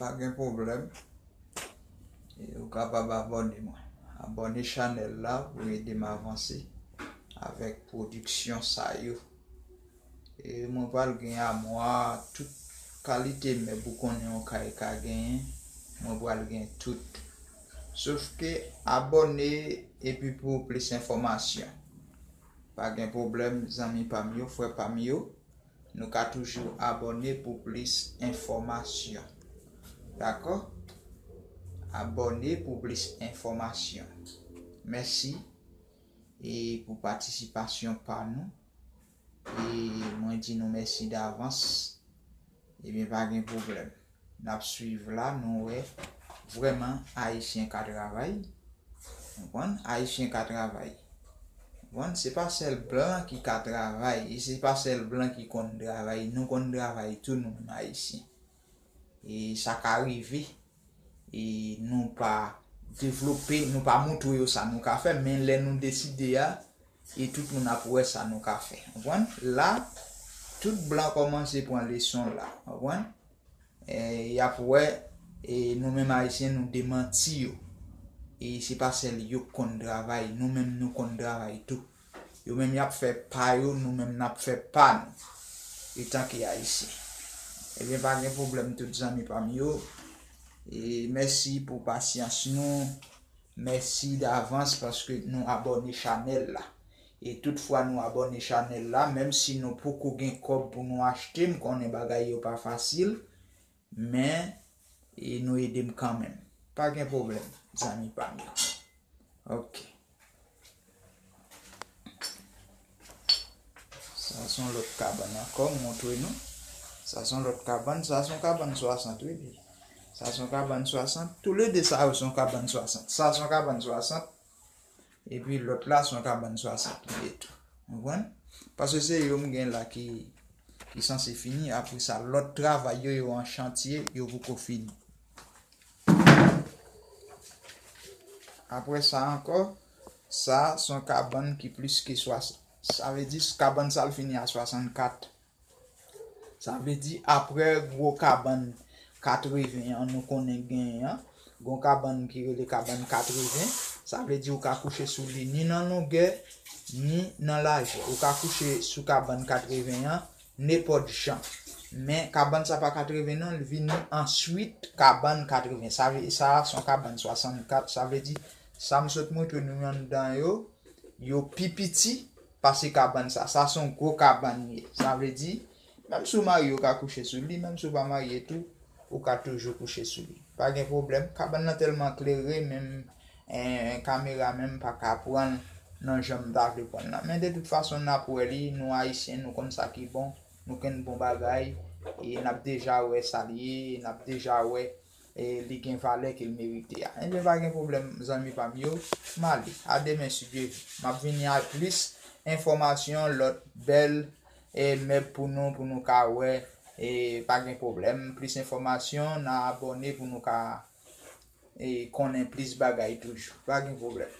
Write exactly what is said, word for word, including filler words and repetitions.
Pa gen pwoblèm. E ou kapab abòne mwen. Abòne chanèl la pou ede m avanse avèk pwodiksyon sa yo. E mwen pral gen amwa, tout kalite mèb ou konnen yon kay ka genyen, mwen pral gen tout. Sof ke abòne epi pou plis enfòmasyon. Pa gen pwoblèm, zanmi pa m yo, frè pa m yo. Nou ka toujou abòne pou plis enfòmasyon. Dakò? Abòne pou plis enfòmasyon. Mèsi e pou patisipasyon pa nou. E mwen di nou mèsi davans. Ebyen, pa gen pwoblèm. N ap swiv la, nou wè vrèman Ayisyen ka travay. Konprann? Ayisyen ka travay. Konprann? Se pa sèl blan ki ka travay, e se pa sèl blan ki konn travay. Nou konn travay tou, nou menm Ayisyen. E sa ka rive, e nou pa devlope, nou pa montre yo sa nou ka fè, men lè nou deside a, e tout moun ap wè sa nou ka fè. Konprann? La, tout blan kòmanse pran leson la. Konprann? E y ap wè, e nou menm Ayisyen, nou demanti yo. E se pa sèl yo k konn travay, nou menm nou konn travay tou. Yo menm y ap fè pa yo, nou menm n ap fè pa nou. Etanke Ayisyen. Ebyen, pa gen pwoblèm, tout zanmi pa m yo. E mèsi pou pasyans nou. Mèsi davans paske nou abòne chanèl la. E tout fwa nou abòne chanèl la, menm si nou poko gen kòb pou nou achte, m konnen bagay yo pa fasil, men, e nou ede m kanmenm. Pa gen pwoblèm, zanmi pa m yo. Ok. Sa se yon lòt kabann ankò, m montre nou. Sa se yon lòt kabann, sa se yon kabann swasant, wi. Sa se yon kabann swasant. Toulede sa yo se yon kabann swasant. Sa se yon kabann swasant. Epi lòt la se yon kabann swasant li ye tou. Konprann? Paske se yo m gen la ki, ki sanse fini. Apre sa, lòt travay yo, yo an chantye, yo poko fini. Apre sa ankò, sa se yon kabann ki plis ke swasant. Sa vle di kabann sa l fini a swasannkat. Sa vle di apre gwo kabann katreven an nou konnen genyen an, gon kabann ki rele kabann katreven, sa vle di ou ka kouche sou li ni nan longè, ni nan lajè. Ou ka kouche sou kabann katreven an, nenpòt jan. Men kabann sa pa katreven non, li vini answit kabann katreven. Sa vle, sa a se yon kabann swasannkat, sa vle di, sa m sot montre nou anndan yo, yo pi piti pase kabann sa. Sa se yon gwo kabann ye. Sa vle di, menm si w marye, ou ka kouche sou li, menm si w pa marye tou, ou ka toujou kouche sou li. Pa gen pwoblèm. Kabann nan tèlman klere, menm, eh, kamera menm pa ka pran l nan jan m ta vle pran l nan. Men de tout fason, n ap wè li, nou Ayisyen, nou konn sa ki bon, nou konn bon bagay, e n ap deja wè sa l ye, n ap deja wè, e li gen valè ke l merite a. Ebyen, pa gen pwoblèm, zanmi pa m yo, m ale. A demen, si Dye vle. M ap vini ak plis enfòmasyon, lòt bèl, e mèb pou nou, pou nou ka wè, e pa gen pwoblèm. Plis enfòmasyon, n a abòne pou nou ka, e konnen plis bagay toujou. Pa gen pwoblèm.